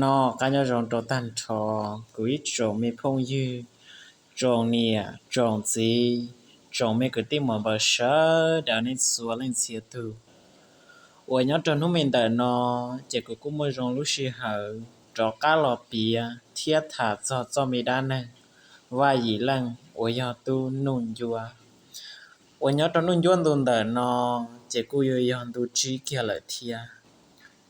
Noj qab nyob zoo rau tag nrho kuv ib tsoom me phooj ywg, tsoom niam tsoom txiv, tsoom me kwv tij muam npawg sawv daws nej txhua leej txhia tus. Uas nyob rau hnub me ntawm no, ces kuv kuj muaj zoo lub sij hawm rov qab los piav thiab tham txog txoj me dab neeg Vaj Yim Leej uas yog tub Nuj Ncuab. Uas nyob rau Nuj Ncuab ntu ntawm no, ces kuj yuav yog ntu tsib kiag lawm thiab.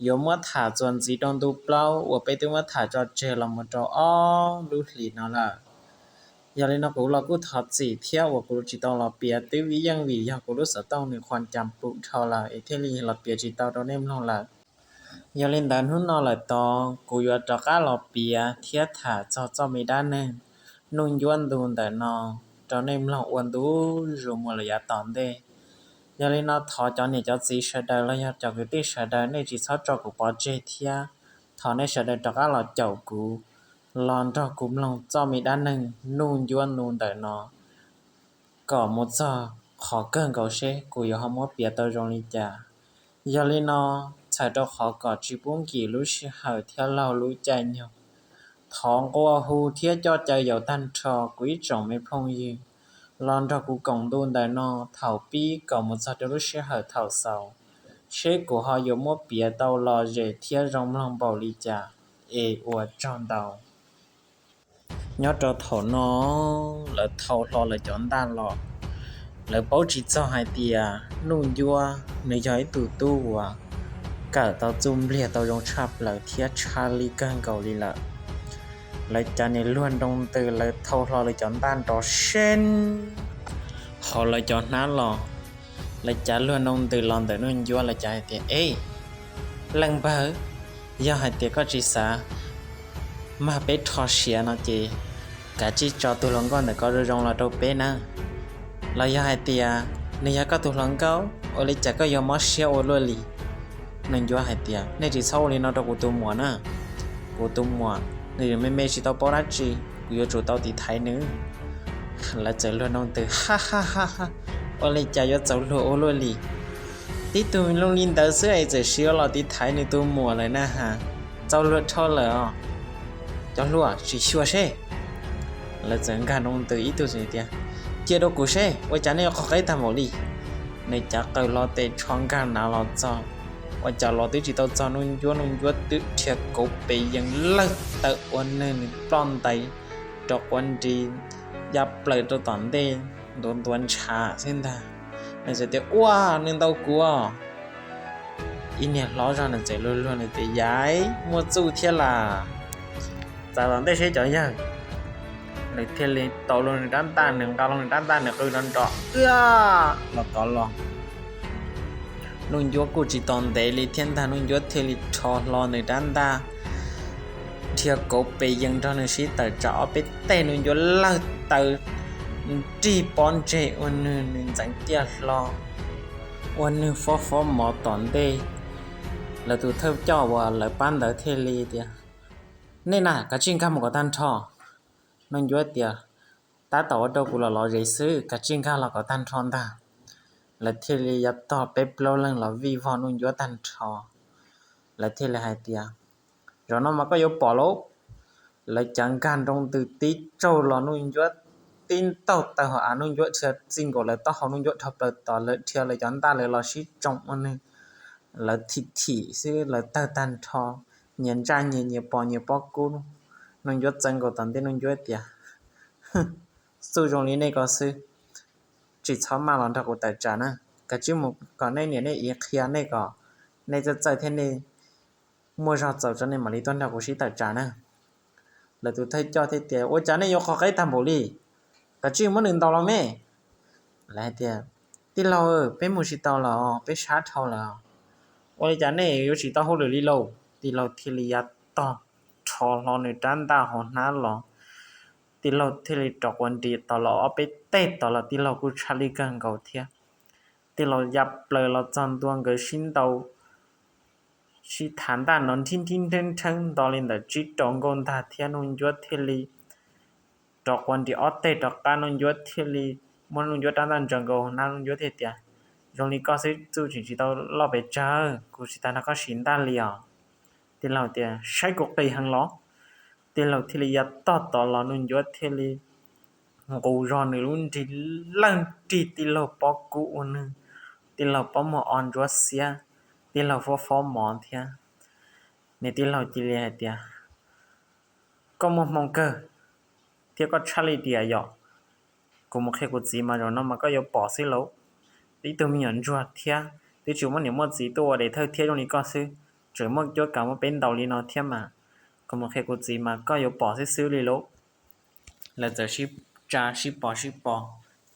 Yuav muab tham txuas ntxiv rau ntu plaub uas peb twb muab tham tso tseg los mus rau ob lub hlis no lawm. Yog li no kuv los kuj thov txim thiab uas kuv tsis tau los piav twb vim yeej vim yog kuv lub xov tooj nws qhuas cas pum dhau lawm es thiaj li los piav tsis tau rau nej mloog lawm. Yog li ntawd hnub no lawm tod kuv yuav rov qab los piav thiab tham txog txoj me dab neeg Nuj Ncuab ntu ntawm no rau nej mloog ua ntu zus mus lawm yav tom ntej. Yog li no thov cov niam cov txiv sawv daws los yog cov kwv tij sawv daws nej tsis txhob tso kuv pov tseg thiab thov nej sawv daws rov qab los caum kuv, los nrog kuv mloog txoj me dab neeg Nuj Ncuab ntu ntawm no kom mus txog qhov kawg nkaus seb kuv yuav ho muab piav tau zoo li cas. Yog li no, txhawm rau qhov kom tsis pub nkim lub sij hawm thiab laug lub caij nyoog, thov nqua hu thiab coj caw yaus tag nrho kuv ib tsoom me phooj ywg los nrog kuv koom ntu ntawm no thaum pib kom mus txog rau lub sij hawm thaum xaus, seb kuv ho yuav muab piav tau lom zem thiab zoo mloog npaum li cas. Es ua tsaug ntau. Nyob rau thaum no, lawv thau hlo lawv cov ntaj los. Lawv paub tsis txog hais tias Nuj Ncuab nws yog ib tug tub uas kawm tau txuj npliag tau zoo tshaj plaws thiab tshaj lij kawg nkaus li lawm. Lawv cav niam luag nroo ntws, lawv thau hlo lawv cov ntaj nrov seeb hauv lawv cov hnab los. Lawv cav luag nroo ntws los ntawm Nuj Ncuab, lawv cav hais tias, Ej, leej npawg, yog hais tias koj tsis xav mag peb rho siav no ces kav tsij tso tus hluas nkauj ntawm ko zoo zoo los rau peb na. Los yog hais tias nws yog koj tus hluas nkauj, ua li cas koj yuav mob siab ua luaj li? Nuj Ncuab hais tias, Nej tsis txhob ua li no rau kuv tus muam na. Kuv tus muam nws me me tsis tau paub dab tsi, kuv yuav tsum tau tiv thaiv nws. Lawv txawm luag nroo ntws, Ha ha ha ha, ua li cas yuav txaus luag ua luaj li? Tib tug zoo li ntawd xwb es txawm siv ua los tiv thaiv nws tus muam lawm na has, txaus luag dhau lawm os. Cov hluas, sim xyuas seb. Lawv txawm nkag nroo ntws, ib tug tias, Cia rau kuv seb, ua cas nej yuav qhov qeb tag npaum li? Nws cav qawm hlo tes tsho nkag nav los txog, ua cas los twb tsis tau txog Nuj Ncuab, Nuj Ncuab twb dhia kauv pes yees lawg taw ua nwg nws ploj ntais rau quav nris ya plaws rau tom ntej ntuav ntuav ntshav xwb ntag. Nws txawm tias, Ua, nws ntaus kuv os! Ib niag hlob zog nws txawm luag luag nws tias, Yaiv, muaj txuj thiab las, txav tom ntej seb cov yawg. Nws thiaj li tau luag nws rab ntaj, nws nqa luag nws rab ntaj, nws qw nrov nrov, Ua! Los tod los. Nuj Ncuab kuj tsis tos ntev li thiab ntag, Nuj Ncuab thiaj li rho hlo nws rab ntaj, dhia kauv pes yees nrog nws sib tawm tsam ob peb teg, Nuj Ncuab lawg taw nrig pob ntseg ua nwg nws ntxeev tiaj hlo, ua nwg fob fob mov tom ntej. Lawv tus thawj coj uas lawv pab ntawd thiaj li tias, Nej na, kav tsij nkag mus kom tag nrho. Nuj Ncuab tias, Tab tom ua rau kuv los lov zes xwb, kav tsij nkag los kom tag nrho ntag. Lawv thiaj li yuav tog peb plaub leeg los vij vog Nuj Ncuab tag nrho. Lawv thiaj li hais tias, Zaum no mas koj yuav pom lauj. Lawv cav nkag nroo ntws tib tsaug los Nuj Ncuab tib ntaug taw hauv av, Nuj Ncuab dhia txij nkaus lawv taub hau, Nuj Ncuab dhau plaws tod, lawv dhia lawv cov ntaj lawv los sib tsoo ua nwg, lawv thim thim xwb lawv tawg tag nrho, nyias ntsaj nyias, nyias pos nyias pob kub. Nuj Ncuab txawv nkaus tom ntej, Nuj Ncuab tias, Txuj zoo li nej ko xwb, tsis txhob maj los nrog kuv tawm tsam na, kav tsij mus kom nej niam nej txiv qhia nej kom nej txawj txawj thiab nej muaj zog txaus tso nej mam li tuaj nrog kuv sib tawm tsam na. Lawv tus thawj coj thiaj tias, Ua cas nej yuav qhov qeb tag npaum li? Kav tsij muab nws ntaus los me. Lawv hais tias, Tij laug, peb mus tsis tau los, peb sab dhau lawm. Ua li cas nej yuav tsis tau hauj lwm li lauj? Tij laug thiaj li ya tog rho hlo nws rab ntaj hauv hnab los. Tij laug thiaj li rov quav nris tod los ob peb teg tod los tij laug kuj tshaj lij kawg nkaus thiab. Tij laug ya plaws los txog ntua, nkawd sib ntaus sib thav ntaj no nrhib nrhib nrheeb nrheeb nto li ntawm tsib rau nkaus ntag thiab Nuj Ncuab thiaj li rov quav nris ob teg rov qab, Nuj Ncuab thiaj li muab Nuj Ncuab rab ntaj ntsaws nkaus hauv hnab, Nuj Ncuab thiaj tias, Zoo li koj xwb txuj tseem tsis tau loj pes tsawg, kuv tsis tas nrog koj sim ntaj li os. Tij laug tias, Saib kuv qis heev los? Tij laug thiaj li ya tog tod los, Nuj Ncuav thiaj li nqus zog nws lub nrig lawj nrig tij laug pob kub ua nws tij laug pob muag o ntsuab xiab, tij laug fob fob mov thiab. Nws tij laug cia li hais tias, Koj muaj hmoo kawg thiab koj tshaj lij diam yom. Kuv mus qhia kuv txiv mas zaum no mas koj yuav pom xwb lauj. Ib tug me nyuam ntsuag thiab twb tsis muaj niam muaj txiv tuaj ua des thawj thiab zoo li koj xwb, tseem muaj cuab kav muaj peb ntaus li no thiab mas, kuv mus qhia kuv txiv mas koj yuav pom xwb xwb li lauj. Lawv txawm sib tsa sib pos sib pos,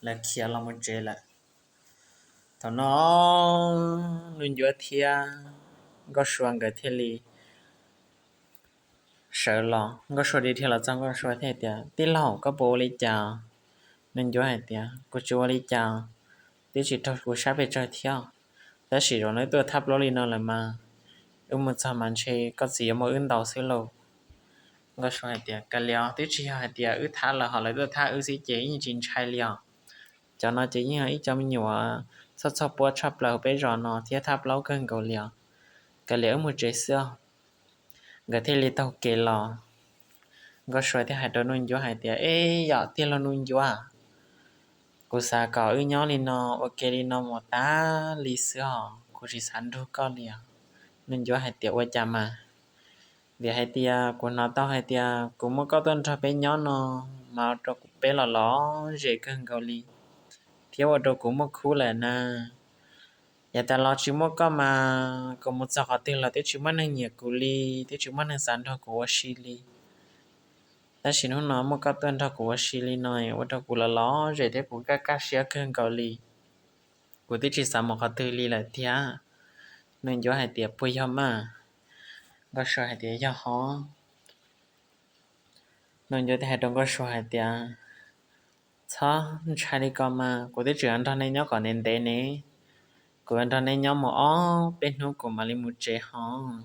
lawv khiav los mus tsev lawm. Thaum no Nuj Ncuav thiab Nkauj Sua nkawd thiaj li sawv los. Nkauj Sua dhia los txog, Nkauj Sua thiaj tias, Tij laug, koj puas ua li cas? Nuj Ncuav hais tias, Kuv tsis ua li cas, twb tsis raug kuv sab pes tsawg thiab, tab sis zaum no tuaj thab plaub li no lawm mas, wb mus txog mas ntshe koj txiv yuav muab wb ntaus xwb lauj. Nkauj Sua hais tias, Kav liam, twb tsis yog hais tias wb thab lawv ho lawv tuaj thab wb xwb ces yeej tsis ntshai li os. Cov no ces yeej yog ib cov me nyuam txhoj txhoj puab tshaj plaws peb zos no thiab thab plaub kawg nkaus li os. Kav liam, wb mus tsev xwb os. Nkawd thiaj li taug kev los. Nkauj Sua thiaj hais rau Nuj Ncuav hais tias, Ej yom, tij laug Nuj Ncuav, kuv xav kom wb nyob li no ua ke li no mus tas li xwb os, kuv tsis xav nrug koj li os. Nuj Ncuav hais tias, Ua cas mas? Vim hais tias kuv hnov tau hais tias kuv muab koj tuaj nrog peb nyob no mas ua rau kuv peb los lom zem kawg nkaus li thiab ua rau kuv muaj khub lawm na. Yav tas los tsis muaj koj mas kuv mus txog qhov twg los twb tsis muaj neeg nyiam kuv li, twb tsis muaj neeg xav nrog kuv ua si li. Tab sis hnub no muaj koj tuaj nrog kuv ua si li no ua rau kuv los lom zem thiab kuv kaj kaj siab kawg nkaus li. Kuv twb tsis xav mus qhov twg li lawm thiab. Nuj Ncuav hais tias, Puas yog mas? Nkauj Sua hais tias, Yog hov. Nuj Ncuav thiaj hais rau Nkauj Sua hais tias, Txhob ntshai li ko mas, kuv twb tseem nrog nej nyob kom ntev ntev ne. Kuv nrog nej nyob mus ob peb hnub kuv mam li mus tsev hov.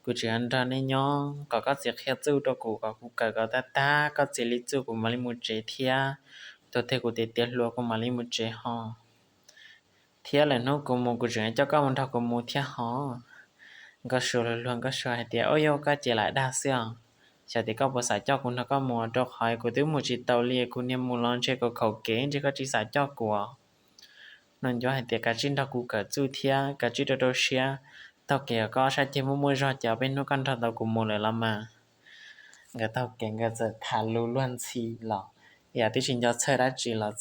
Kuv tseem nrog nej nyob kom koj txiv qhia txuj rau kuv kom kuv kawm kom tag tag koj txiv li txuj kuv mam li mus tsev thiab. Thaum twg kuv tiav tiav hluas kuv mam li mus tsev hov. Thiab lwm hnub kuv mus kuv tseem coj koj mus nrog kuv mus thiab hov. Nkauj Sua luag luag Nkauj Sua hais tias, Ub, yog koj ces lam dag xwb os. Xyov tias koj puas xav coj kuv nrog koj mus, rau qhov kuv twb mus tsis tau li, kuv niag mus los ntshe kuv khaum kev ntshe koj tsis xav coj kuv. Nuj Ncuav hais tias, Kav tsij nrog kuv kawm txuj thiab kav tsij rau rau siab, taug kev koj sab ceg muaj muaj zog ces peb hnub koj nrog tau kuv mus lawm los mas. Nkawd taug kev nkawd txawm tham lus luag ntxhi los, yam twb tsis nco txhawj dab tsi los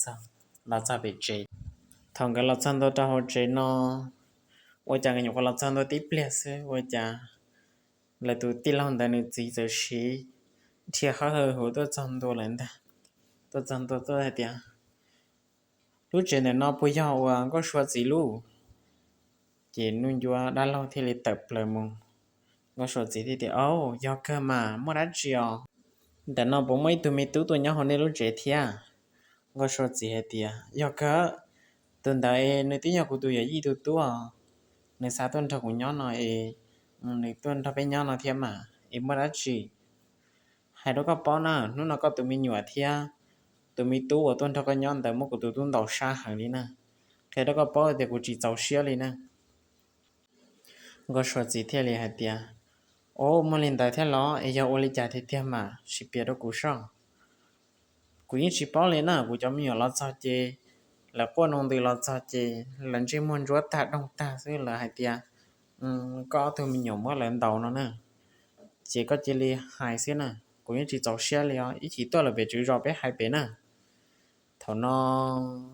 txog pem tsev. Thaum nkawd los txog ntua rau hauv tsev no, ua cas nkawd nyuam qhuav los txog ntua tib pliag xwb ua cas lawv tus tij laug ntawd nws txiv txawm siv dhia hawb hawv huv tuaj txog ntua lawm ntag. Tuaj txog ntua tuaj hais tias, Lub tsev ntawm no puas yog uas Nkauj Sua txiv lub? Ces Nuj Ncuav dab laug thiaj li tawm plaws mus. Nkauj Sua txiv thiaj tias, Au, yog kawg mas, muaj dab tsi os? Ntawm no puas muaj ib tug me tub tuaj nyob hauv nej lub tsev thiab? Nkauj Sua txiv hais tias, Yog kawg, tus ntawd nws twb yog kuv tus yawm yij tus tub os. Nws xa tuaj nrog kuv nyob no es, nws tuaj nrog peb nyob no thiab mas es muaj dab tsi? Hais rau koj paub na, hnub no koj tus me nyuam thiab tus me tub uas tuaj nrog koj nyob ntawd muab kuv tus tub ntaus sab heev li na. Qhia rau koj paub tias kuv tsis txaus siab li na. Nkauj Sua txiv thiaj li hais tias, Au, muaj li ntawd thiab los? Es yog ua li cas tiag tiag mas sim piav rau kuv soj. Kuv yeej tsis paub li na, kuv cov me nyuam los txog ces lawv quaj noo ntws los txog ces lawv ntsej muag ntsuab tag doog tag xwb, lawv hais tias koj ob tug me nyuam muab lawv ntaus no na. Ces koj cia li hais xwb na, kuv yeej tsis txaus siab li os, ib chim tuaj lawm pem tswv zos peb hais pem na. Thaum no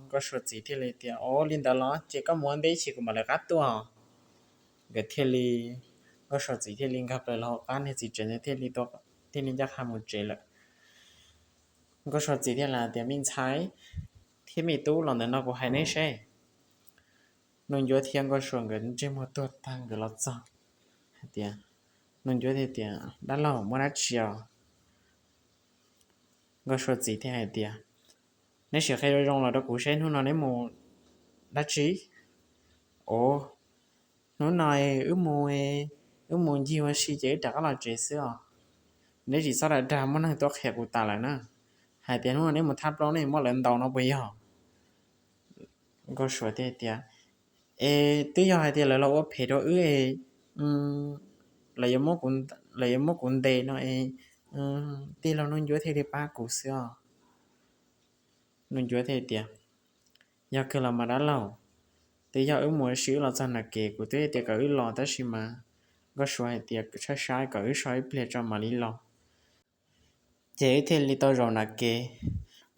Nkauj Sua txiv thiaj li tias, Au, li ntawd los ces koj mus ua ntej, ib chim kuv mam lawv qab tuaj. Nkawd thiaj li, Nkauj Sua txiv thiaj li nkag plaws los hauv qab, niag txiv tsev thiaj li, thiaj li ncaj qha mus tsev lawm. Nkauj Sua txiv thiaj li tias, Me ntxhais thiab me tub, los ntawm no kuv hais neb seb. Nuj Ncuav thiab Nkauj Sua nkawd ntsej muag tuag tag nkawd los txog hais tias, Nuj Ncuav thiaj tias, Dab laug, muaj dab tsi os? Nkauj Sua txiv thiaj hais tias, Neb sim qhia zoo zoo los rau kuv seb hnub no neb mus dab tsi? Au, hnub no wb mus, wb mus ncig ua si ces wb rov qab los tsev xwb os. Neb tsis txhob dag dag, muaj neeg tuaj qhia kuv tas lawm na, hais tias hnub no neb mus thab plaub nej muab lawv ntaus no puas yog? Nkauj Sua thiaj tias, Es twb yog hais tias lawv los ua phem rau wb es lawv yuav muab kuv ntes no es tij laug Nuj Ncuab thiaj li pab kuv xwb os. Nuj Ncuab thiaj tias, yog kawg los mas dab laug, twb yog wb mus ua si wb los txog nram kev kuv twb tias kom wb los tab sis mas Nkauj Sua hais tias saib saib kom wb so ib pliag tso mam li los. Ces wb thiaj li tau zaum nram kev.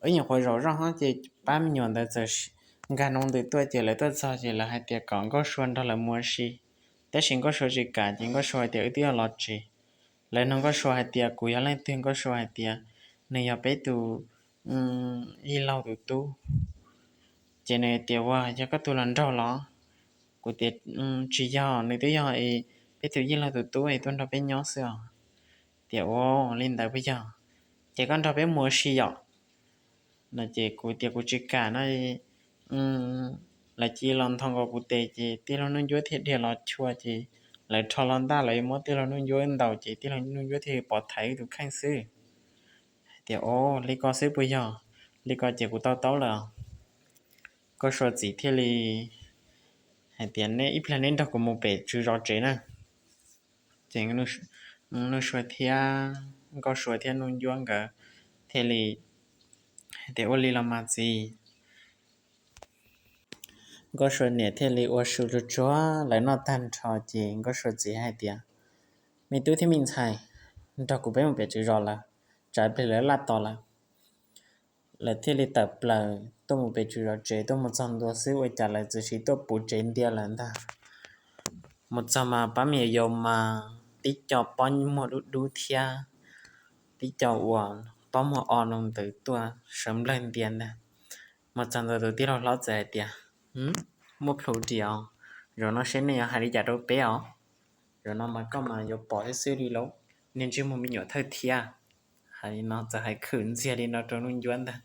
Wb nyuam qhuav zaum zoj hov ces pab me nyuam ntawd txawm nkag noo ntws tuaj ces lawv tuaj txog ces lawv hais tias kom Nkauj Sua nrog lawv mus ua si, tab sis Nkauj Sua tsis kam ces Nkauj Sua hais tias wb twb yuav los tsev. Lawv nug Nkauj Sua hais tias kuv yog leej twg, Nkauj Sua hais tias nws yog peb tus yij laug tus tub. Ces nws tias ua yog koj tus hluas nraug los? Kuv tias tsis yog, nws twb yog peb tus yij laug tus tub es tuaj nrog peb nyob xwb os. Tias ua li ntawd puas yog? Ces koj nrog peb mus ua si yom no ces kuv tias kuv tsis kam no. Lawv cia li los nthos nkaus kuv tes ces tij laug Nuj Ncuab thiaj dhia los chua ces lawv rho los ntaj lawv muab tij laug Nuj Ncuab ntaus ces tij laug Nuj Ncuab thiaj li pov thaiv tus kheej xwb. Hais tias o, li ko xwb puas yog? Li ko ces kuv to taub lawm. Nkauj Sua txiv thiaj li hais tias neb ib pliag neb nrog kuv mus pem tswv zov tsev na. Ces Nuj Sua thiab Nkauj Sua thiab Nuj Ncuab nkawd thiaj li hais tias ua li los mas txiv. Nkauj Sua niam thiaj li ua su tsuag tsuag lawv noj tag nrho ces Nkauj Sua txiv hais tias me tub thiab me ntxhais, nrog kuv peb mus pem tswv zos lawm, tsam ib pliag lawv laj tos lawm. Lawv thiaj li tawm plaws tuaj mus pem tswv zov tsev, tuaj mus txog ntua xwb ua cas lawv txawm sis tuaj puv tsev ntia lawm ntag. Mus txog mas pab me nyuam yaus mas tib co pob muag dub dub thiab tib co uas pob muag o no ntawd tuaj sawv nplawg ntia ntag. Mus txog ntawd tus tij laug hlob txawm hais tias muaj plhu ris os, zaum no seb nej yuav hais li cas rau peb os. Zaum no mas koj mas yuav pom xwb xwb li lauj, niag ntsej muag me nyuam thawj thiab. Hais li no txawm hais khwm ntxiag li no rau Nuj Ncuab ntag.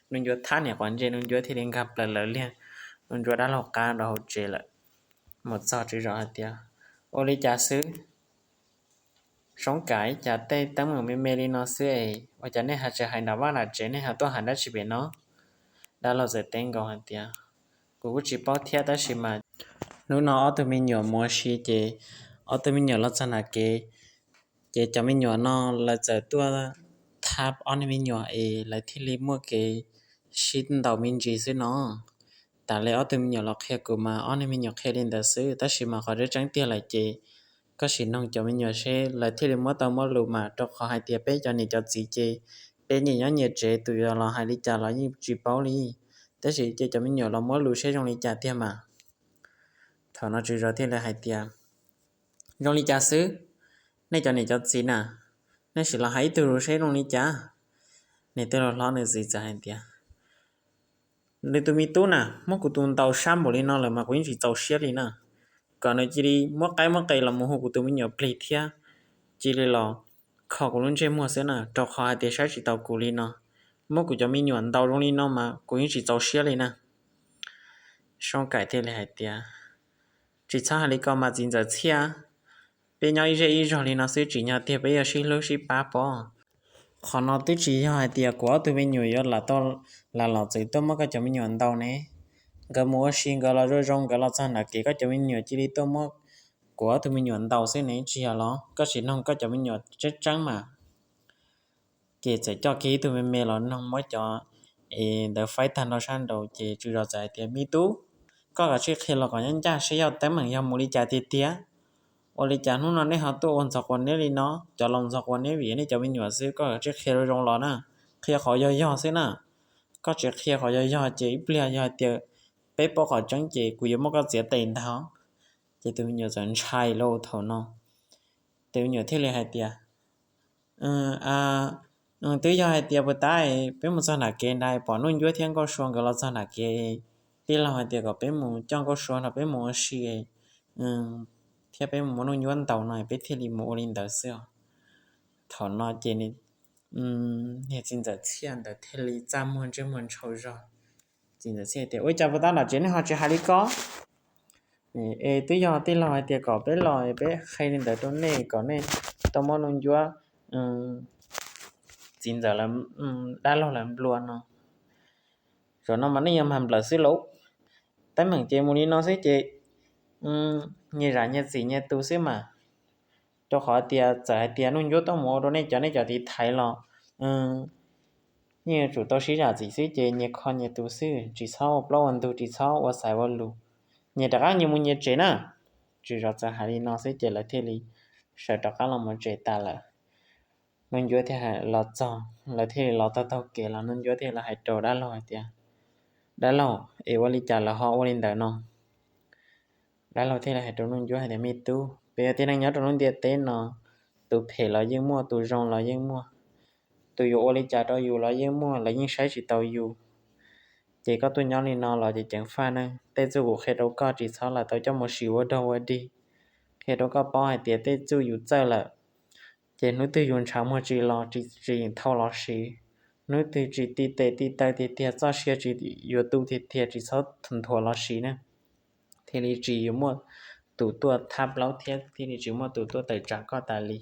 Nuj Ncuab thab niam quav ntsej, Nuj Ncuab thiaj li nkag plaws lawv liag Nuj Ncuab dab laug qab rau hauv tsev lawm. Mus txog tswv zos hais tias ua li cas xwb, Soob Kaim, cas tej teeb meem me me li no xwb es ua cas nej ho tsis hais nram vaj nram tsev, nej ho tuaj hais dab tsi pem no? Dab laug txawm teb nkaus hais tias kuv kuj tsis paub thiab tab sis mas hnub no ob tug me nyuam mus ua si ces ob tug me nyuam los txog nram kev, ces cov me nyuam no lawv txawm tuaj thab ob niag me nyuam es lawv thiaj li muaj kev sib ntaus me ntsis xwb no. Tas li ob tug me nyuam los qhia kuv mas ob niag me nyuam qhia li ntawd xwb tab sis mas qhov tseeb tseeb tiag lawm ces koj sim noog cov me nyuam seb lawv thiaj li muab tau muab lus mas rau qhov hais tias peb cov niam cov txiv ces peb nyias nyob nyias tsev, tus yuav los hais li cas los yeej tsis paub li. Tab sis ces cov me nyuam los muab lus seb zoo li cas tiag mas. Thaum no tswv zos thiaj li hais tias zoo li cas xwb, nej cov niam cov txiv na, nej sim los hais ib tug lus seb zoo li cas. Nws tej laus hlob nws txiv txawm hais tias nws tus me tub na muab kuv tus ntaus sab npaum li no lawm mas kuv yeej tsis txaus siab li na. Kom nws cia li muab qaib muab qe los mus hu kuv tus me nyuam plig thiab cia li los kho kuv lub ntsej muag xwb na, rau qhov hais tias saib tsis taus kuv li no. Muab kuv cov me nyuam ntaus zoo li no mas kuv yeej tsis txaus siab li na. Soob Kaim thiaj li hais tias tsis txhob hais li ko mas txiv ntxawm Txhiaj, peb nyob ib zej ib zog li no xwb tsim nyog tiag peb yuav sib hlub sib pab pob. Qhov no twb tsis yog hais tias kuv ob tug me nyuam yuav lam tau lam los txawm tuaj muab koj cov me nyuam ntaus ne. Nkawd mus ua si nkawd los zoo zoo nkawd los txog nram kev koj cov me nyuam cia li tuaj muab kuv ob tug me nyuam ntaus xwb ne, tsis yog los? Koj sim noog koj cov me nyuam tseeb tseeb mas. Ces txawm coj kiag ib tug me me los noog muab cov es ntawd faib tag nrho sab nraud ces tswv zos txawm hais tias me tub, koj kav tsij qhia los kom ncaj ncaj seb yog teeb meem yog mus li cas tiag tiag. Ua li cas hnub no nej ho tuaj ua ntxhov quas niab li no? Cov laus ntxhov quas niab vim nej cov me nyuam xwb, koj kav tsij qhia zoo los na, qhia qhov yog yog xwb na. Koj tsis qhia qhov yog yog ces ib pliag yog hais tias peb paub qhov tseeb ces kuv yuav muab koj txiav tes ntag. Ces tus me nyuam txawm ntshai lauj thaum no. Tus me nyuam thiaj li hais tias twb yog hais tias puas tab peb mus txog nram kev ntawd pom Nuj Ncuab thiab Nkauj Sua nkawd los txog nram kev, tij laug hais tias kom peb mus coj Nkauj Sua nrog peb mus ua si thiab peb mus muab Nuj Ncuab ntaus no peb thiaj li mus ua li ntawd xwb os. Thaum no ces niag txiv ntxawm Txhiaj ntawd thiaj li txaj muag ntsej muag ntshau zog. Txiv ntxawm Txhiaj tias ua cas puas tab nram tsev nej ho tsis hais li ko? Es twb yog tij laug hais tias kom peb los peb qhia li ntawd rau nej kom nej tau muab Nuj Ncuab txiv ntxawm dab laug lawv nplua no. Zaum no mas nej yuav mag nplawm xwb lauj. Teeb meem ces mus li no xwb ces nyias zam nyias txim nyias tus xwb mas. Rau qhov tias txawm hais tias Nuj Ncuab tuaj mus ua rau nej cov, nej cov tiv thaiv los yeej yuav tsum tau sib zam txim xwb, ces nyias kho nyias tus xwb, tsis txhob ua plaub ua ntug, tsis txhob ua xaiv ua lus, nyias rov qab nyias mus nyias tsev na. Tswv zos txawm hais li no xwb ces lawv thiaj li sawv rov qab los mus tsev tas lawm. Nuj Ncuab thiaj los txog, lawv thiaj li los tau taug kev los Nuj Ncuab thiaj li hais rau dab laug hais tias, Dab laug, es ua li cas lawv ho ua li ntawd no? Dab laug thiaj li hais rau Nuj Ncuab hais tias, Me tub, peb yog tib neeg nyob rau lub ntiaj teb no, tus phem los yeej muaj, tus zoo los yeej muaj, tus yuav ua li cas rau yus los yeej muaj, lawv yeej saib tsis taus yus. Ces koj tuaj nyob li no los ces ceev faj ne. Tej txuj kuv qhia rau koj tsis txhob lam tau coj mus siv ua dog ua dig. Qhia rau koj paub hais tias tej txuj yus txawj lawm, ces hnub twg yus ntshav muag tsis los tsis, tsis thau los siv, hnub twg tsis ti tes ti taw tiag tiag, txoj sia tsis yuav tu tiag tiag, tsis txhob nthuav los siv na, thiaj li tsis yuav muaj tus tuaj thab plaub thiab thiaj li tsis muaj tus tuaj tawm tsam koj tas li.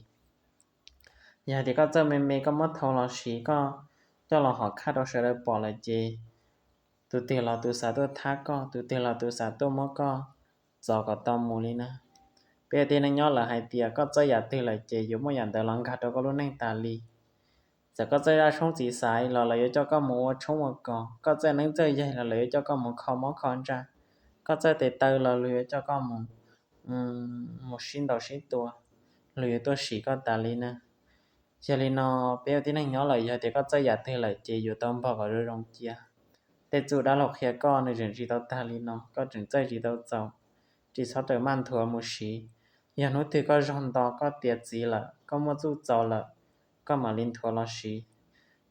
Yog hais tias koj txawj me me koj muab thau los siv, koj coj los hom khaj rau sawv daws pom lawm ces tus twg los tus xav tuaj thab koj, tus twg los tus xav tuaj muab koj txov kom tau mus li na. Peb yog tib neeg nyob lawm hais tias koj txawj yam twg lawm ces yuav muaj yam ntawd los nkag rau koj lub neej tas li. Txawm koj txawj zaj tshoob txiv xaiv los lawv yuav coj koj mus ua tshoob ua kos, koj txawj neeb txawj yaig los lawv yuav coj koj mus kho mob kho ntsaj, koj txawj tes taw los luag yuav coj koj mus, mus sib ntaus sib tua, luag yuav tuaj sim koj tas li na. Yog li no, peb ua tib neeg nyob lawm yog tias koj txawj yam twg lawm ces yuav tau npog kom zoo zoo cia. Tej txuj dab laug qhia koj nws tseem tsis tau tag li no, koj tseem txawj tsis tau txaus, tsis txhob rawm maj nthuav mus siv. Yog hnub twg koj zog nto koj tiav txiv lawm, koj muaj txuj txaus lawm, koj mam li nthuav los siv.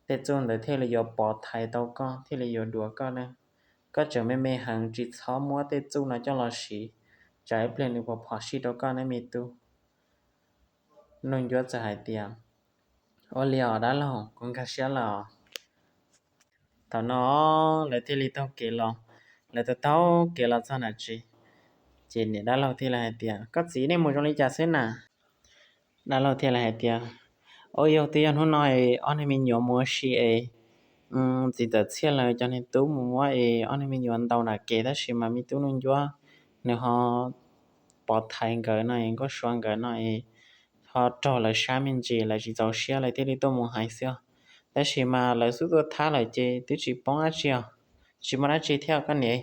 Tej txuj ntawd thiaj li yuav pov thaiv tau koj, thiaj li yuav duav koj ne. Koj tseem me me heev, tsis txhob muab tej txuj no coj los siv, tsam ib pliag nws puas phom sij rau koj ne me tub. Nuj Ncuab txawm hais tias, Ua li os dab laug, kuv nkag siab lawm os. Thaum no lawv thiaj li taug kev los, lawv taug taug kev los txog nram tsev, ces niam dab laug thiaj li hais tias, Koj txiv, nej mus zoo li cas xwb na? Dab laug thiaj li hais tias, Ua yog twb yog hnub no es ob niag me nyuam mus ua si es txiv Txawm Txhiaj lawv cov niag tub mus muab es ob niag me nyuam ntaus nram kev tab sis mas me tub Nuj Ncuab nws ho pov thaiv nkawd no es Nkauj Sua nkawd no es ho raug lawv sab me ntsis, lawv tsis txaus siab lawv thiaj li tuaj mus hais xwb os. Tab sis mas lawv xub tuaj thab lawm ces twb tsis poob dab tsi os, tsis muaj dab tsi thiab koj niam.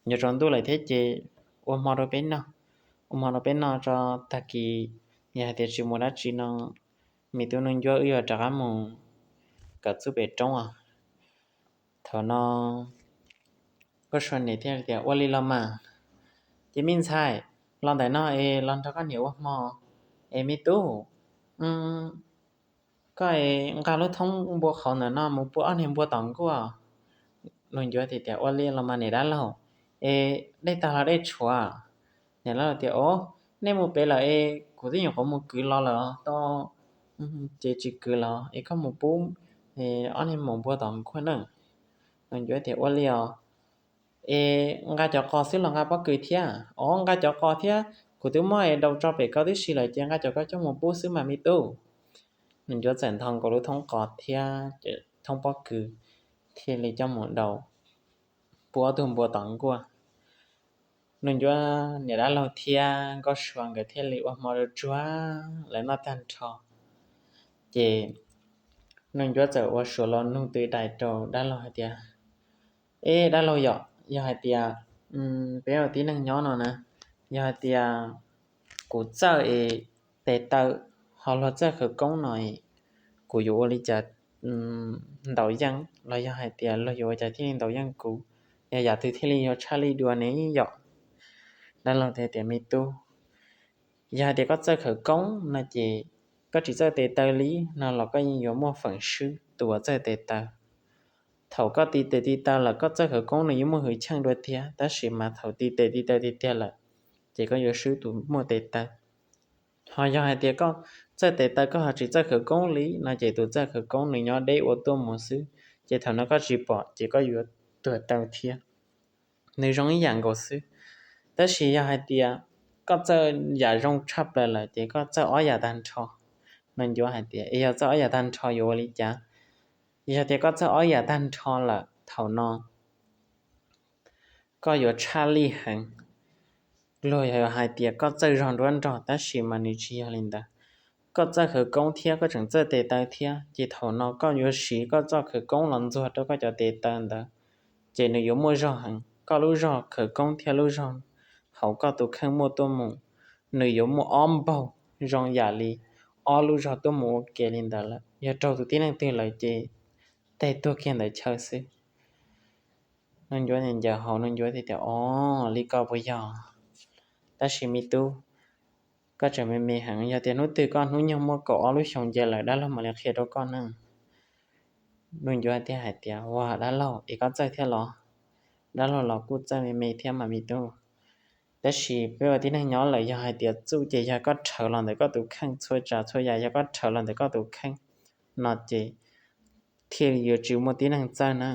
Yuav tsaus ntuj lawm thiab ces ua hmo rau peb noj, ua hmo rau peb noj tso, tag kis yog hais tias tsis mus dab tsi no, me tub Nuj Ncuab wb yuav rov qab mus kawm txuj pem roob os. Thaum no Nkauj Sua niam thiaj tias, Ua li los mas. Ces me ntxhais, los ntawm no es los nrog koj niam ua hmo. Es me tub, koj es nqa lub thoob npua qhauv ntawm no mus pub ob niag npua tom nkuaj. Nuj Ncuab thiaj tias, Ua li los mas niam dab laug, es dej tag los dej tshuav? Niam dab laug tias, Os, nej mus pem lawm es kuv twb nyuam qhuav mus kwv los lawm os, tau ces tsis kwv los es koj mus pub ob niag maum npua tom nkuaj na. Nuj Ncuab tias, Ua li os. Es nqa cov qos xwb los nqa pob kws thiab? Os, nqa cov qos thiab, kuv twb muab es daus tso pem koj tib si lawm ces nqa cov ko coj mus pub xwb mas me tub. Nuj Ncuab txawm ntho nkaus lub thoob qos thiab thoob pob kws thiaj li coj mus daus pub ob tug npua tom nkuaj. Nuj Ncuab niam dab laug thiab Nkauj Sua nkawd thiaj li ua hmo tsuag tsuag lawv noj tag nrho. Ces Nuj Ncuab txawm ua suav los nug tw dais rau dab laug hais tias, Eb dab laug yom, yog hais tias peb ua tib neeg nyob no na, yog hais tias kuv txawj es tes taw, ho luag txawj khawv koob no, kuv yuav ua li cas ntaus yeej, los yog hais tias luag yuav ua cas thiaj li ntaus yeej kuv? Yog yam twg thiaj li yuav tshaj lij dua ne yom? Dab laug teb tias, Me tub, yog hais tias koj txawj khawv koob no ces koj tsis txawj tes taw li no los koj yeej yuav muaj feem swb tus uas txawj tes taw. Thaum koj ti tes ti taw lawm koj txawj khawv koob nws yeej muaj hwv chim dua tiag, tab sis mas thaum ti tes ti taw tiag tiag lawm ces koj yuav swb tus muaj tes taw. Ho yog hais tias koj txawj tes taw koj ho tsis txawj khawv koob li no ces tus txawj khawv koob nws nyob deb ua tuaj mus xwb, ces thaum no koj tsis pom ces koj yuav tuag taw thiab. Nws zoo ib yam nkaus xwb. Tab sis yog hais tias koj txawj yam zoo tshaj plaws lawm ces koj txawj ob yam tag nrho. Nuj Ncuab hais tias, Es yog txawj ob yam tag nrho yuav ua li cas? Yog tias koj txawj ob yam tag nrho lawm thaum no koj yuav tshaj lij heev. luag yog hais tias koj txawj zog nruab nrog, tab sis mas nws tsis yog li ntawd. Koj txawj khawv koob thiab koj tseem txawj tes taw thiab, ces thaum no koj yuav siv koj txoj khawv koob los ntxuag rau koj cov tes taw ntawd, ces nws yuav muaj zog heev. Koj lub zog khawv koob thiab lub zog hauv koj tus kheej muaj tuaj mus, nws yuav muaj ob npaug zoo yam li ob lub zog tuaj mus ua ke li ntawd lawm. Yog raug tus tib neeg twg lawm ces tej tuag kiag ntawd chaw xwb. Nuj Ncuav ncaws hauv, Nuj Ncuav thiaj tias, Os, li ko puas yog? Tab sis me tub, koj tseem me me heev, yog tias hnub twg koj hnub nyoog muaj kaum ob lub xyoos nce lawm dab laug mam li qhia rau koj na. Nuj Ncuav thiaj hais tias, Ua, dab laug es koj txawj thiab los? Dab laug los kuj txawj me me thiab mas me tub. Tab sis peb ua tib neeg nyob lawm yog hais tias txuj ces yog koj rhawv los ntawm koj tus kheej, txhua tsav txhua yam yog koj rhawv los ntawm koj tus kheej no ces thiaj li yuav tsis muaj tib neeg txawj na.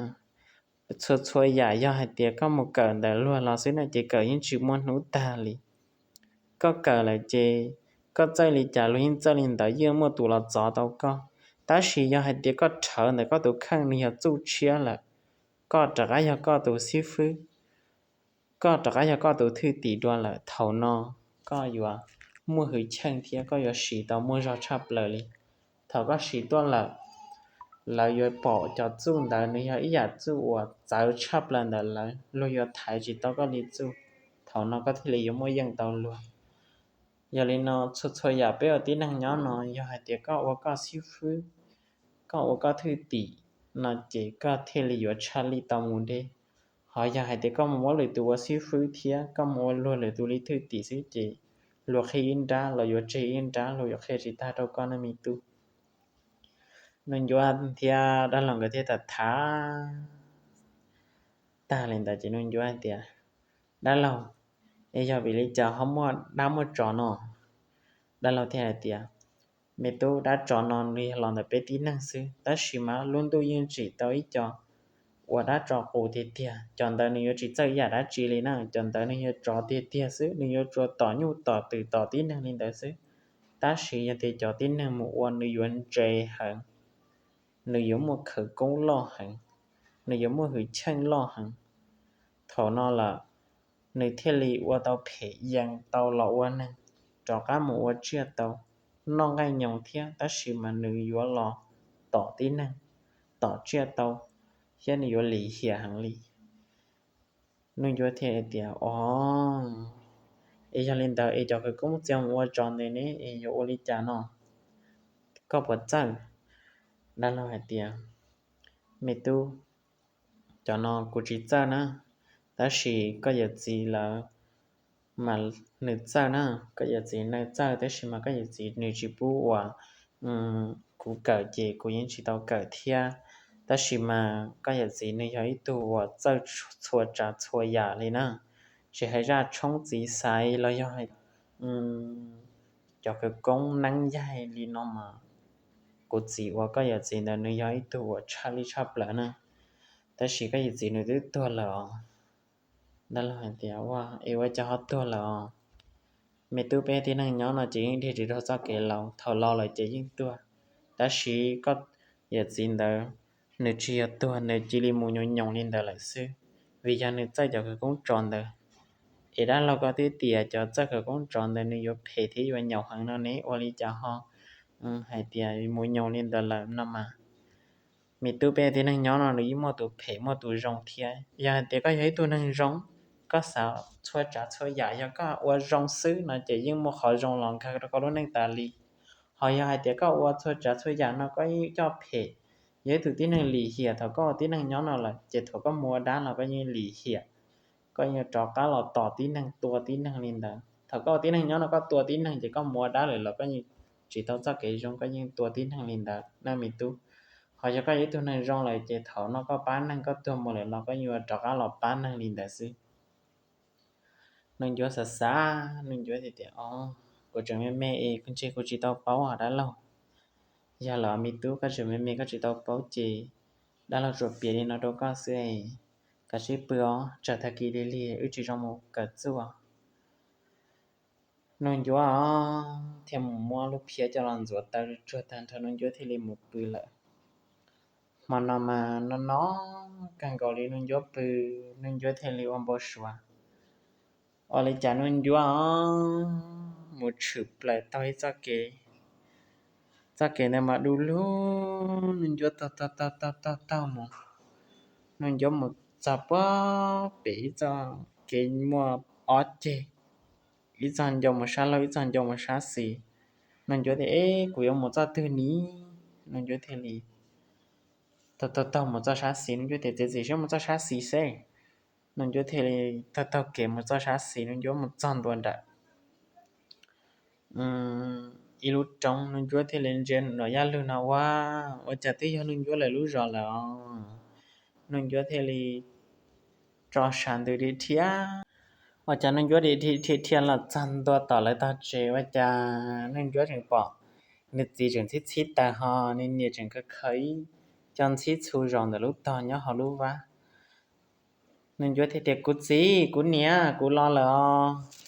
Txhua txhua yam yog hais tias koj mus kawm ntawm luag los xwb no ces kawm yeej tsis muaj hnub tag li. Koj kawm lawm ces koj txawj li cas luag yeej txawj li ntawd, yeej muaj tus los txov tau koj. Tab sis yog hais tias koj rhawv ntawm koj tus kheej nws yog txuj tshiab lawm, koj rov qab yog koj tus xib fwb, koj rov qab yog koj tus thwj tim dua lawm, thaum no koj yuav muaj hwj chim thiab koj yuav siv tau muaj zog tshaj plaws li. Thaum koj siv tuaj lawm, lawv yuav pom cov txuj ntawd nws yog ib yam txuj uas txawv tshaj plaws ntawm lawv, luag yuav thaiv tsis tau koj li txuj. Thaum no koj thiaj li yuav muaj yeej tau luag. Yog li no txhua txhua yam peb ua tib neeg nyob no, yog hais tias koj ua koj xib fwb, koj ua koj thwj tim no ces koj thiaj li yuav tshaj lij tau mus deb. Ho yog hais tias koj mus muab lwm tus ua xib fwb thiab koj mus ua luag lwm tus li thwj tim xwb ces luag qhib ib nrab los yuav tseg ib nrab, luag yuav qhia tsis tag rau koj ne me tub. Nuj Ncuav thiab dab laug nkawd thiaj tham tham tag li ntawd ces Nuj Ncuav hais tias, Dab laug, es yog vim li cas ho muaj dab muaj tsov no? Dab laug thiaj hais tias, Me tub, dab tsov no nws yog los ntawm peb tib neeg xwb, tab sis mas lub ntuj yeej tsim tau ib co ua dab tsov qus tiag tiag. Cov ntawd nws yuav tsis txawj ib yam dab tsi li na, cov ntawd nws yog tsov tiag tiag xwb, nws yuav tsuas tom nyuj tom twm tom tib neeg li ntawd xwb. Tab sis yog tias cov tib neeg mus ua nws yuav ntse heev, nws yuav muaj khawv koob loj heev, nws yuav muaj hwj chim loj heev. Thaum no lawm nws thiaj li ua tau phem yees tau los ua neeg, rov qab mus ua tsiaj tau, noj nqaij nyoos thiab, tab sis mas nws yuav los tom tib neeg, tom tsiaj tau, thiab nws yuav lim hiam heev li. Nuj Ncuav thiaj tias, Os, es yog li ntawd es cov khawv koob txias mus ua tsov ntawd ne es yuav ua li cas no? Koj puas txawj? Dab laug hais tias, Me tub, cov no kuv tsis txawj na, tab sis koj yawm txiv lawv mas nws txawj na, koj yawm txiv nws txawj, tab sis mas koj yawm txiv nws tsis pub uas kuv kawm ces kuv yeej tsis tau kawm thiab. Tab sis mas koj yawm txiv nws yog ib tug uas txawj txhua tsav txhua yam li na, tsis hais zaj tshoob txiv xaiv los yog cov khawv koob neeb yaig li no mas kuv txiv uas koj yawm txiv ntawd nws yog ib tug uas tshaj lij tshaj plaws na, tab sis koj yawm txiv nws twb tuag lawm os. Dab laug hais tias, Ua, es ua cas ho tuag lawm os? Me tub, peb tib neeg nyob no ces yeej dhia tsis raug txoj kev laus, thaum laus lawm ces yeej tuag. Tab sis koj yawm txiv ntawd nws tsis yog tuag, nws cia li mus nyoos nyoos li ntawd lawm xwb, vim yog nws txawj cov khawv koob tsov ntawd. Es dab laug, koj twb tias cov txawj khawv koob tsov ntawd nws yuav phem thiab yuav nyaum heev no ne, ua li cas ho hais tias mus nyoos li ntawd lawm no mas? Me tub, peb tib neeg nyob no nws yeej muaj tus phem muaj tus zoo thiab. Yog hais tias koj yog ib tug neeg zoo, koj xav txhua tsav txhua yam, yog koj ua zoo xwb no ces yeej muaj qhov zoo los nkag rau koj lub neej tas li. Ho yog hais tias koj ua txhua tsav txhua yam no koj yeej coj phem, yog ib tug tib neeg lim hiam, thaum koj ua tib neeg nyob no lawm ces thaum koj mus ua dab los koj yeej lim hiam, koj yeej rov qab los tom tib neeg tua tib neeg li ntawd. Thaum koj ua tib neeg nyob no koj tua tib neeg ces koj mus ua dab lawm los koj yeej tsis tau txoj kev zoo, koj yeej tua tib neeg li ntawd na me tub. Ho yog koj yog ib tug neeg zoo lawm ces thaum no koj pab neeg, koj tuag mus lawm los koj yeej yuav rov qab los pab neeg li ntawd xwb. Nuj Ncuav xav xav, Nuj Ncuav tias, Os, kuv tseem me me es ntshe kuv tsis tau paub os dab laug. Yog lawm me tub, koj tseem me me koj tsis tau paub ces dab laug tsuas piav li no rau koj xwb es kav tsij pw os, tsam tag kis lig lig wb tsis zoo mus kawm txuj. Nuj Ncuav thiaj mus muab lub phiab coj los ntxuav taw tsuag tag nrho, Nuj Ncuav thiaj li mus pw lawm. Hmo no mas no no kawg nkaus li Nuj Ncuav pw, Nuj Ncuav thiaj li ua npau suav. Ua li cas Nuj Ncuab mus tshwm plaws taug ib txoj kev, txoj kev ntawd mas du lug, Nuj Ncuab taug taug taug taug taug taug mus, Nuj Ncuab mus txog puag pem ib txoj kev muaj ob ceg, ib txoj ncau mus sab laug, ib txoj ncau mus sab xis. Nuj Ncuab tias, Eb, kuv yuav mus txoj twg ni? Nuj Ncuab thiaj li taug taug taug mus txoj sab xis. Nuj Ncuab tias, Txiav txim siab mus txoj sab xis seb. Nuj Ncuab thiaj li taug taug kev mus txoj sab xis. Nuj Ncuab mus txog ntua nram ib lub roob, Nuj Ncuab thiaj li ntsia nram yaj lug no, ua, ua cas twb yog Nuj Ncuab lawv lub zos lawm os. Nuj Ncuab thiaj li tso sas ntws dhia dhia. Ua cas Nuj Ncuab dhia dhia dhia los txog ntua tom lawv tog tsev, ua cas Nuj Ncuab tseem pom nws txiv tseem ntxhib txhib taws ho nws niam tseem khaws khaws ib co ntxhib txhu zos ntawm lub tog nyob hauv lub vab. Nuj Ncuab thiaj tias, Kuv txiv, kuv niam, kuv los lawm os.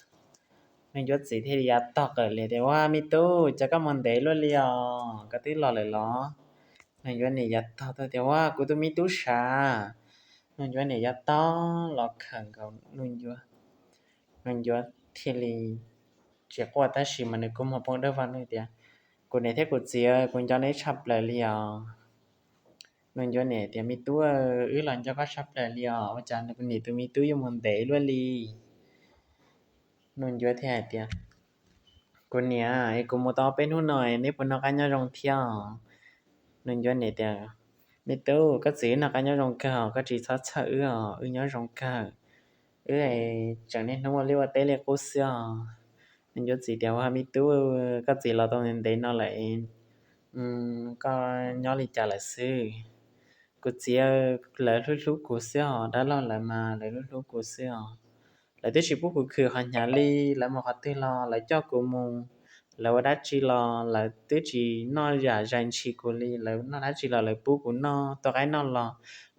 Nuj Ncuab txiv thiaj li yav tog qawm li tias, Ua, me tub, cas koj mus ntev luaj li os, koj twb los lawm los? Nuj Ncuab niam yav tog tuaj tias, Ua, kuv tus me tub sav. Nuj Ncuab niam yav tog los khawm nkaus Nuj Ncuab. Nuj Ncuab thiaj li tsis quaj tab sis mas nws kuj muag poob dawb vag, nws tias, Kuv niam thiab kuv txiv, kuv nco neb tshaj plaws li os. Nuj Ncuab niam tias, Me tub, wb los nco koj tshaj plaws li os, ua cas kuv niam tus me tub yuav mus ntev luaj li? Nuj Ncuab thiaj hais tias, Kuv niam, kuv mus tau peb hnub no, neb puas noj qab nyob zoo thiab? Nuj Ncuab niam tias, Me tub, koj txiv wb noj qab nyob zoo kawg, koj tsis txhob txhawj wb os, wb nyob zoo kawg. Wb tseem niaj hnub ua liaj ua teb li qub xwb os. Nuj Ncuab txiv tias, Ua, me tub, koj txiv los tau ntev no lawm, koj nyob li cas lawm xwb? Kuv txiv, lawv hlub hlub kuv xwb os, dab laug lawv mas lawv hlub hlub kuv xwb os. Lawv twb tsis pub kuv khwv qhov hnyav li, lawv mus qhov twg los lawv coj kuv mus, lawv ua dab tsi los lawv twb tsis noj zam zais ntshis kuv li, lawv noj dab tsi los lawv pub kuv noj, tua qaib noj los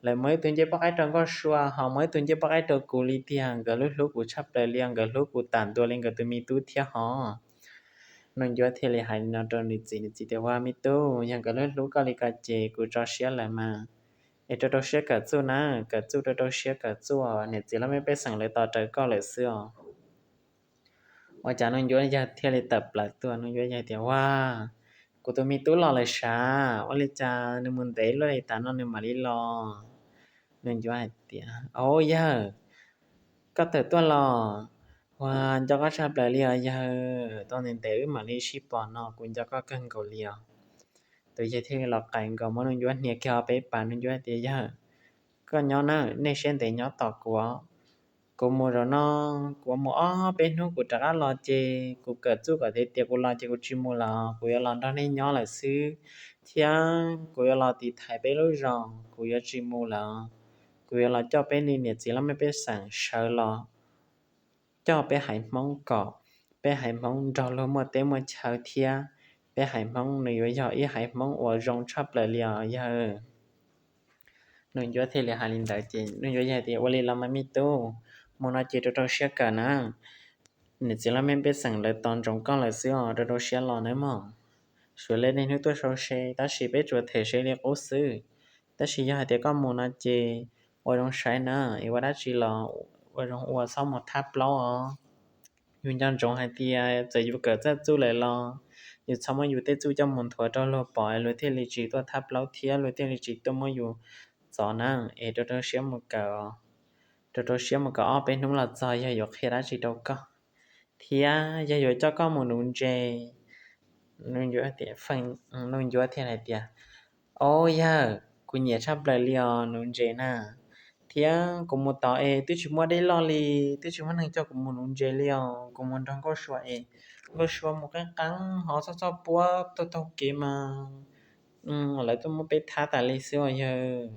lawv muab ib tug ncej poj qaib rau Nkauj Sua, ho muab ib tug ncej poj qaib rau kuv li tiag. Nkawd hlub hlub kuv tshaj plaws li, nkawd hlub kuv tam ntua li nkawd tus me tub thiab hos. Nuj Ncuab thiaj li hais li no rau nws txiv, nws txiv tias, Ua, me tub, yog nkawd hlub hlub koj li ko ces kuv tso siab lawm mas, es rau rau siab kawm txuj na, kawm txuj, rau rau siab kawm txuj, niam txiv laj mej pej xeem lawv tos rawv koj lawm xwb os. Ua cas Nuj Ncuab yawg thiaj li tawm plaws tuaj, Nuj Ncuab yawg tias, Ua, kuv tus me tub los lawm sav, ua li cas nws mus ntev luaj li tas no nws mam li los? Nuj Ncuab hais tias, Au yawg, koj tawm tuaj los? Ua, nco koj tshaj plaws li os yawg, tau ntev ntev wb mam li sib pom no, kuv nco koj kawg nkaus li os. Tus yawg thiaj li los qais nkaus muab Nuj Ncuab hnia kiag ob peb pas, Nuj Ncuab tias, Yawg, koj nyob na, nej siab ntev nyob tos kuv. Kuv mus zaum no, kuv mus ob peb hnub kuv rov qab los ces kuv kawm txuj kom tiav tias kuv los ces kuv tsis mus lawm, kuv yuav los nrog nej nyob lawm xwb, thiab kuv yuav los tiv thaiv peb lub zos, kuv yuav tsis mus lawm. Kuv yuav los coj peb li niam txiv laj mej pej xeem sawv los coj peb haiv Hmoob kom peb haiv Hmoob nrog luag muaj teb muaj chaw thiab peb haiv Hmoob nws yuav yog ib haiv Hmoob uas zoo tshaj plaws li os yawg. Nuj Ncuab thiaj li hais li ntawd ces Nuj Ncuab yawg tias, Ua li los mas me tub, mus no ces rau rau siab kawm na. Niam txiv laj mej pej xeem lawv tos ntsoov koj lawm xwb os, rau rau siab los nawb mog. Suav li niaj hnub tuaj sau se tab sis peb tsuas them se li qub xwb. Tab sis yog hais tias koj mus no ces ua zoo saib na, es ua dab tsi los ua zoo ua, txhob mus thab plaub os. Yus nco ntsoov hais tias txawm yus kawm txawj txuj lawm los yus txhob muab yus tej txuj coj mus nthuav rau luag pom es luag thiaj li tsis tuaj thab plaub thiab luag thiaj li tsis tuaj muab yus txov na. Es rau rau siab mus kawm, rau rau siab mus kawm ob peb hnub los txog yog yuav qhia dab tsi rau koj thiab yog yuav coj koj mus nuv ntses. Nuj Ncuab thiaj hais tias, Au yawg, kuv nyiam tshaj plaws li os nuv ntses na, thiab kuv mus tod es twb tsis muaj dej loj li, twb tsis muaj neeg coj kuv mus nuv ntses li os. Kuv mus nrog Nkauj Sua es Nkauj Sua mus qeeb qeeb ho txoj txoj puab taug taug kev mas lawv tuaj muab peb thab tas li xwb os yawg.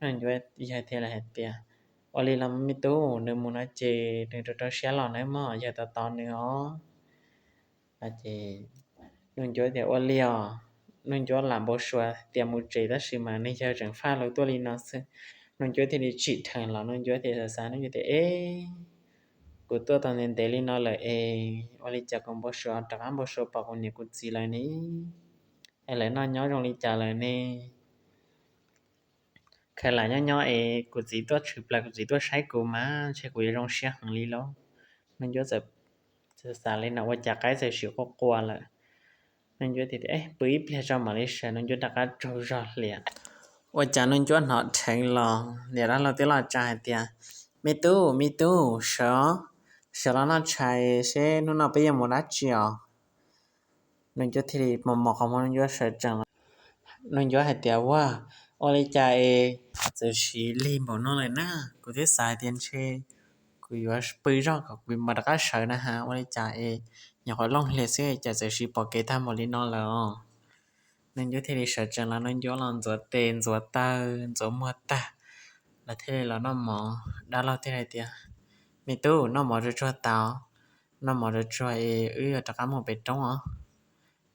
Yawg thiaj li hais tias, Ua li los me tub, nws mus no ces nws rau rau siab los nawb mog, yawg tos tos nws os. Nuj Ncuab tias, Ua li os. Nuj Ncuab lam npau suav tias mus tsev tab sis mas nws yawg tseem faj lus tuaj li no xwb. Nuj Ncuab thiaj li tsim dheev los, Nuj Ncuab thiaj xav xav, Nuj Ncuab tias, Eb, kuv tuaj tau ntev ntev li no lawm es ua li cas kuv npau suav rov qab npau suav pom kuv niam kuv txiv lawm ne? Es lawv noj nyob zoo li cas lawm ne? Khaws lam nyob nyob es kuv txiv tuaj tshwm plaws, kuv txiv tuaj saib kuv mas ntshe kuv yuav zoo siab heev li lauj. Nuj Ncuab txawm xav li no, ua cas qaib txawm sim quaj quaj lawm. Nuj Ncuab tias, Pw ib pliag tso mam li sawv. Nuj Ncuab rov qab tsaug zog hlias. Ua cas Nuj Ncuab hnov dheev los, niam dab laug twb los tsa hais tias, Me tub, me tub, sawv, sawv los noj tshais seb hnub no peb yuav mus dab tsi os. Nuj Ncuab thiaj li mos mos qhov muag, Nuj Ncuab sawv tsees los. Nuj Ncuab hais tias, Ua, ua li cas es txawm sim lig npaum no lawm na? Kuv twb xav hais tias ntshe kuv yuav pw zog kom kuv mam rov qab sawv na ha, ua li cas es nyuam qhuav looj hlias xwb cas txawm sim pom kev tag npaum li no lawm os. Nuj Ncuab thiaj li sawv tsees los, Nuj Ncuab los ntxuav tes ntxuav taw ntxuav muag tag, lawv thiaj li los noj mov. Dab laug thiaj hais tias, Me tub, noj mov tsuag tsuag tas, noj mov tsuag tsuag es wb yuav rov qab mus pem roob os.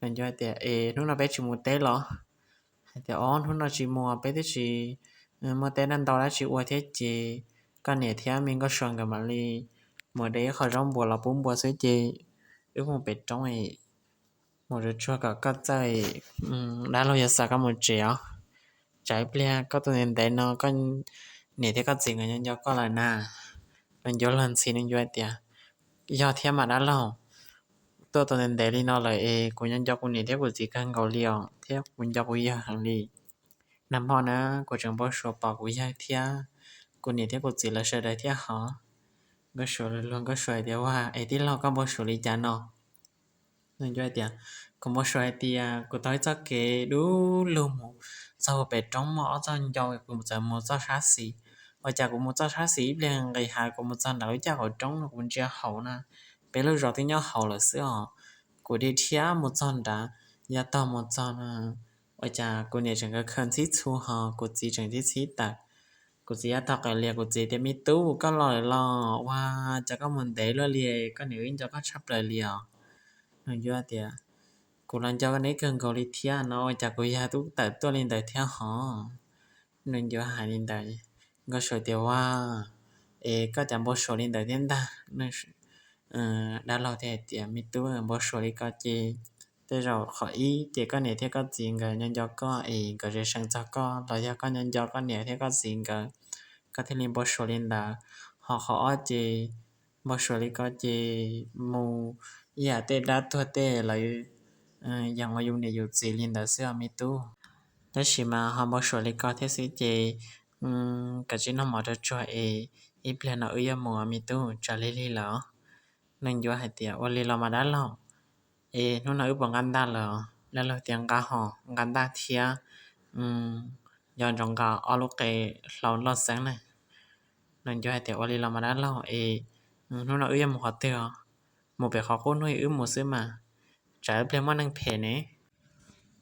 Nuj Ncuab tias, Es hnub no peb tsis mus teb los? Hais tias, Ob, hnub no tsis mus, peb twb tsis muaj teb dab ntau dab tsi ua thiab ces koj niam thiab me Nkauj Sua nkawd mam li mus de ib qho zaub npua los pub npua xwb ces wb mus pem roob, mus tsuag tsuag kom koj txawj, dab laug yuav xa koj mus tsev os. Tsam ib pliag koj tus ntev ntev no koj niam thiab koj txiv nkawd nyob nco koj lawm na. Nuj Ncuab luag ntxhi, Nuj Ncuab tias, Yog thiab mas dab laug, tuaj tau ntev ntev li no lawm es kuv nyob nco kuv niam thiab kuv txiv kawg nkaus li os, thiab kuv nco kuv yawg heev li. Nag hmo na kuv tseem npau suav pom kuv yawg thiab kuv niam thiab kuv txiv lawv sawv daws thiab hos. Nkauj Suav luag luag Nkauj Suav hais tias, Ua, es tij laug koj npau suav li cas no? Nuj Ncuab tias, Kuv npau suav hais tias kuv taug ib txoj kev dub lug mus txog pem roob muaj ob txoj ncau, kuv txawm mus txoj sab xis. Ua cas kuv mus txoj sab xis ib pliag nqis hav kuv mus txog nram lub caj qaum roob no kuv ntsia hauv na, peb lub zos twb nyob hauv lawm xwb os. Kuv dhia dhia mus txog nrad, yav tag mus txog no, ua cas kuv niam tseem khaws ntxhib txhu hos kuv txiv tseem txhib txhib tawm. Kuv txiv yav tag qawm lias, kuv txiv tias, Me tub, koj los lawm los? Ua cas koj mus ntev luaj li, koj niam wb nco koj tshaj plaws li os. Nuj Ncuab tias, Kuv los nco koj niam kawg nkaus li thiab no, ua cas kuv yawg twb tawm tuaj li ntawd thiab hos? Nuj Ncuab hais li ntawd, Nkauj Suav tias, Ua, es koj cas npau suav li ntawd thiab ntag? Dab laug thiaj hais tias, Me tub, npau suav li ko ces tej zaum qhov ib ces koj niam thiab koj txiv nkawd nyob nco koj es nkawd zeem seem txog koj, los yog koj nyob nco koj niam thiab koj txiv nkawd, koj thiaj li npau suav li ntawd. Ho qhov ob ces npau suav li ko ces mus ib yam tej dab tuag tej lawv yeem ua yus niam yus txiv li ntawd xwb os me tub. Tab sis mas ho npau suav li ko thiab xwb ces kav tsij noj mov rau tsuag es ib pliag no wb yuav mus me tub, tsam lig lig lawm. Nuj Ncuab hais tias, Ua li los mas dab laug, es hnub no wb puas nqa ntaj lawm? Dab laug tias, Nqa hos, nqa ntaj thiab, nco ntsoov nqa ob lub qe hlau loj xeeb na. Nuj Ncuab hais tias, Ua li los mas dab laug, es hnub no wb yuav mus qhov twg os? Mus pem qhov qub hnub wb mus xwb mas, tsam ib pliag muaj neeg phem ne.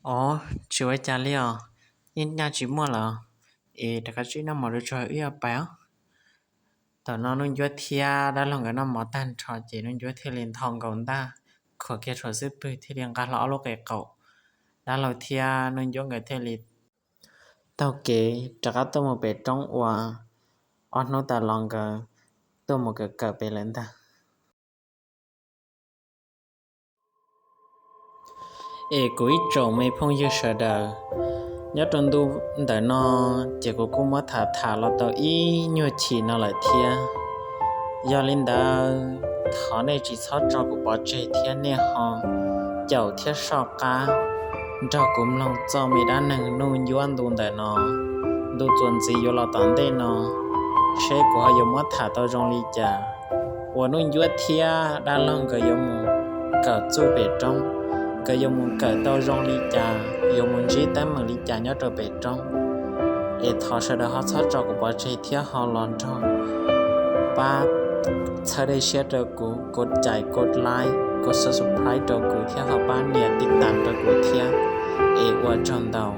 Os, tsis ua cas li os, yeej nyaj tsis muaj lawm, es rov qab tsib noj mov rau tsuag wb yuav pais os. Thaum no Nuj Ncuab thiab dab laug nkawd noj mov tag nrho ces Nuj Ncuab thiaj li ntho nkaus ntaj, khuam kiag rhuav xub pwg thiaj li nqa hlo ob lub qe qaum. Dab laug thiab Nuj Ncuab nkawd thiaj li taug kev rov qab tuaj mus pem roob uas ob hnub tas los nkawd tuaj mus kawm kawm pem lawm ntag. Es kuv ib tsoom me phooj ywg sawv daws, nyob rau ntu ntawm no ces kuv kuj muab tham tham los tau ib nyuag chim no lawm thiab. Yog li ntawd, thov nej tsis txhob tso kuv pov tseg thiab nej ho caum thiab soj qab nrog kuv mloog txoj me dab neeg Nuj Ncuab ntu ntawm no, ntu txuas ntxiv yuav los tom ntej no, seb kuv ho yuav muab tham tau zoo li cas, uas Nuj Ncuab thiab dab laug nkawd yuav mus kawm txuj pem roob, nkawd yuav mus kawm tau zoo li cas, yuav mus ntsib teeb meem li cas nyob rau pem roob. Es thov sawv daws ho txhob tso kuv pov tseg thiab ho los nrog pab txhawb dej siab rau kuv, kuv cais, kuv like, kuv subscribe rau kuv thiab ho pab nias tij tam rau kuv thiab. Es ua tsaug ntau.